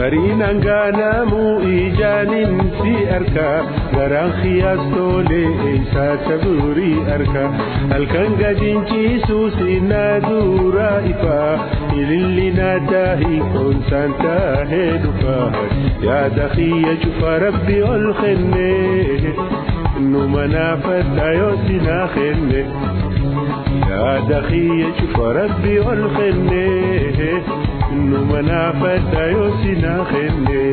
Bariin ganamuu ijaanin si arka garaan khiyaas tolee eeysaa saburii arka halkan gadinciisuu sinaa duraa ifaa ililli naa taahii koonsaan taahee dhufaa yaada khiyya cufa rabbi ol kenne nu manaafadha yoo sinaa kenne yaada khiyya cufa rabbi ol kenne nu manaafadha yoo sinaa kenne.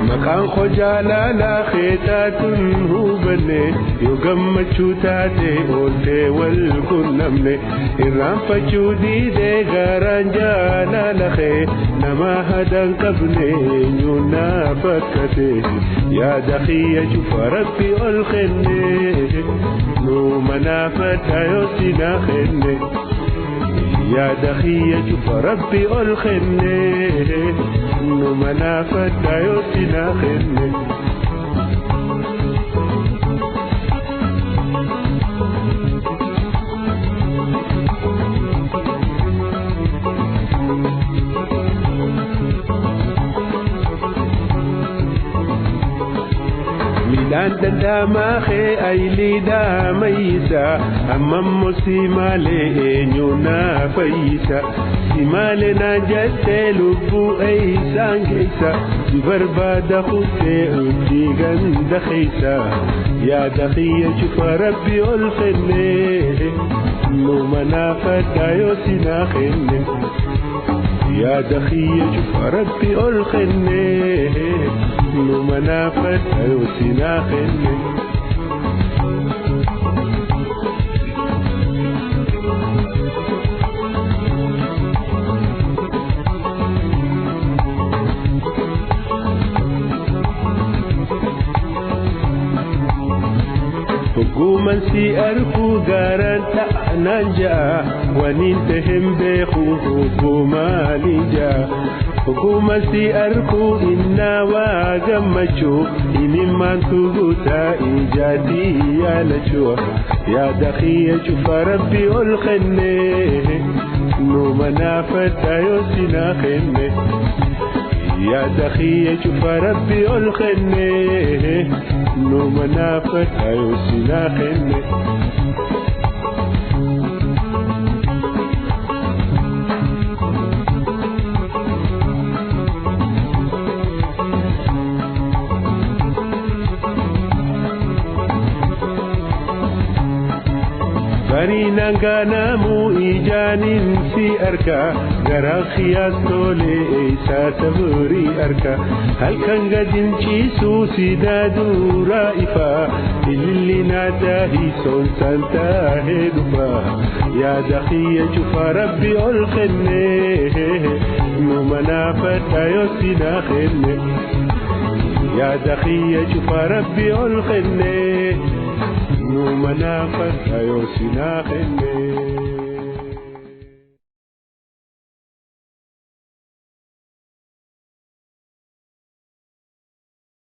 Maqaan koo jaalalaa keetaatun hubanne yoo gammachuu taate ooltee wal qunnamne irraanfachuu diidee garaan jaalala kee nama hadan qabne eenyuun naa fakkate yaada kiyya cufa rabbi ol kenne nu manaafadha yoo sinaa kenne yaada kiyya cufa rabbi ol kenne nu manaafadha yoo sinaa kenne. Midhaan danda'amaa kee ayiliidhaa mayyisa amma immoo si maalee eenyu naa fayyisa si maalee naan jettee lubbuu eeysaan geessa si barbaada kuttee hojii ganda keessa yaada kiyya cufa rabbi ol kenne nu manaafadha yoo sinaa kenne yaada kiyya cufa rabbi ol kenne nu manaafadha yoo sinaa kenne. Hogguman si arkuu gaaraan ta'anaan ja'a waniin tahin beeku hoggumaanii ja'a. Hogguman si arkuu innaa waa gammachuu imimmaan tuguutaa ijaatii yaalachuu yaada kiyya cufa rabbi ol kenne nu manaafadha yoo sinaa kenne. Yaada kiyya cufa rabbi ol kenne nu manaafadha yoo sinaa kenne. Bariin ganamuu ijaanin si arka garaan khiyaas tolee eeysaa saburii arka halkan gadinciisuu sidaa duraa ifaa ililli naa taahii soonsaan taahee dhufaa yaada kiyya cufa rabbi ol kenne nu manaafadha yoo sinaa kenne yaada kiyya cufa rabbi ol kenne nu manaafadha yoo sinaa kenne.